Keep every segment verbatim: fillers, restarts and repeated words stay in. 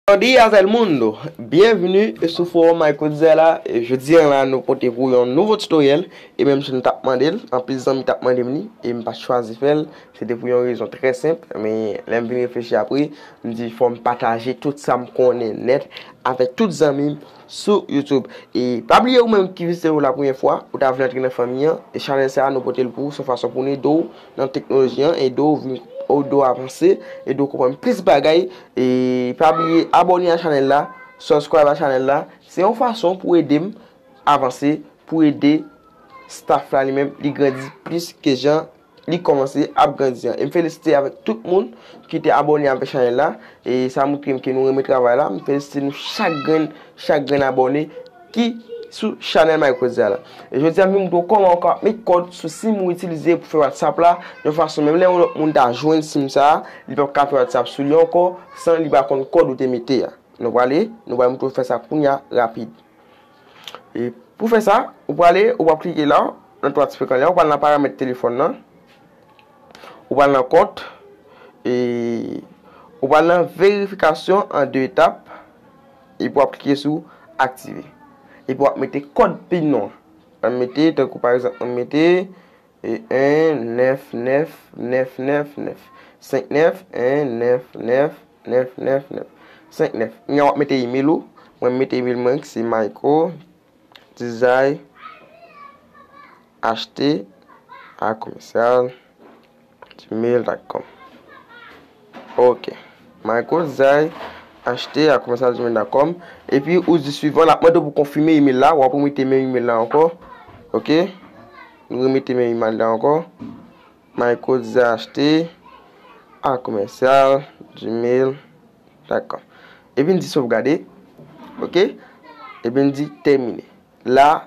Buenos días, el mundo! Byenveni sou fowòm Michael Zay la. E jodi a la, nou pote pou yon nouvo tutoriel. E menm jan nou t ap mande l, anpil zanmi t ap mande m li, e m pa t chwazi fè l. Se te pou yon rezon trè senp, men lè m vin reflechi apre, m di fò m pataje tout sa m konnen nèt avèk tout zanmi m sou YouTube. E pa bliye ou menm ki vizite nou la premyè fwa, ou ta vle antre nan fanmi an, e chanèl sa a nou pote l pou ou, se yon fason pou n ede w nan teknoloji an, ede w vin, ede w avanse, ede w konprann plis bagay. E pa bliye abòne a chanèl la, subscribe a chanèl la. Se yon fason pou ede m avanse, pou ede staff la li menm, li grandi plis ke jan li kòmanse ap grandi an. E m felisite avèk tout moun ki te abòne avèk chanèl la. E sa montre m ke nou renmen travay la. M felisite nou chak grenn, chak grenn abòne ki sou chanèl Michael Zay la. E jodi a, m vin montre w kòman ou ka met kòd sou sim ou itilize pou fè WhatsApp la, yon fason menm lè yon lòt moun ta jwenn sim sa a, li p ap ka fè WhatsApp sou li ankò, san li pa konn kòd ou te mete a. Nou prale, nou pral montre w fè sa kounye a, rapid. E pou fè sa, ou prale, ou ap klike la, nan twa ti frekan la, ou pral nan paramèt telefòn nan, ou pral nan kont, e ou pral nan verifikasyon an de etap, epi w ap klike sou aktive. Epi w ap mete kòd pin nou an. Ann mete, tankou pa egzanp, ann mete, e en nèf nèf nèf nèf nèf. Senk nèf, en nèf nèf nèf nèf nèf. Senk nèf. Kounye a w ap mete email ou. Mwen, m mete email mwen ki se Michael Zay H T a commercial gmail dot com. Ok. Michael Zay H T a commercial gmail dot com. Epi ou di suivant, l ap mande w pou konfime email la. W ap remete menm email la ankò. Ok. Nou remete menm email la ankò. Michael Zay H T a commercial gmail dot com. Epi n di sovgade. Ok. Epi n di tèmine. La,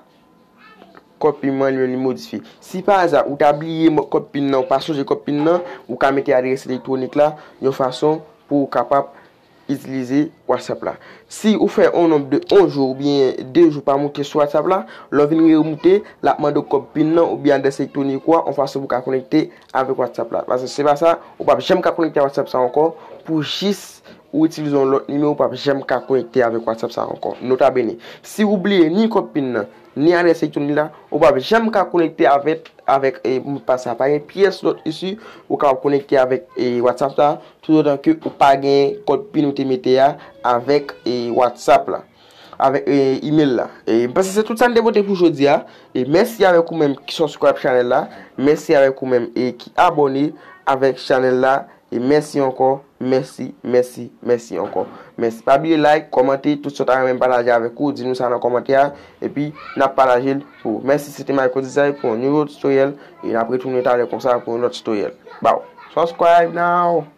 kòd pin mwen li menm li modifye. Si pa aza ou ta bliye mo-, kòd pin nan, ou pa sonje kòd pin nan, ou ka mete adrès elektwonik la yon fason pou ou kapab itilize WhatsApp la. Si ou fè yon nonb de yon jou oubyen de jou pa monte sou WhatsApp la, lè w vin remoute, l ap mande w kòd pin nan oubyen adrès elektwonik ou a, yon fason pou w ka konekte avèk WhatsApp la. Paske si se pa sa, ou p ap janm ka konekte ak WhatsApp sa ankò. Pou jis ou itilize yon lòt nimewo, ou p ap janm ka konekte avèk WhatsApp sa ankò. Nota bene, si ou bliye ni kòd pin nan, ni adrès elektwonik la, ou p ap janm ka konekte avèk, avèk, e, modpas sa. Pa gen pyès lòt isi ou kapab konekte avèk, e, WhatsApp sa, toutotan ke ou pa gen kòd pin ou te mete a avèk, e, WhatsApp la, avèk, e, email la. E m panse se tout sa n te pote pou jodi a. E mèsi avèk ou menm ki subscribe chanèl la. Mèsi avèk ou menm e ki abòne avèk chanèl la. E mèsi ankò, mèsi, mèsi, mèsi ankò. Mèsi. Pa bliye like, kòmante, tout sa w ta renmen m pataje avèk ou, di nou sa nan kòmantè a, epi n ap pataje l pou ou. Mèsi, se te Michael Zay pou yon nouvo tutoriel, e n ap retounen talè konsa pou yon lòt tutoriel. Baw. Subscribe now!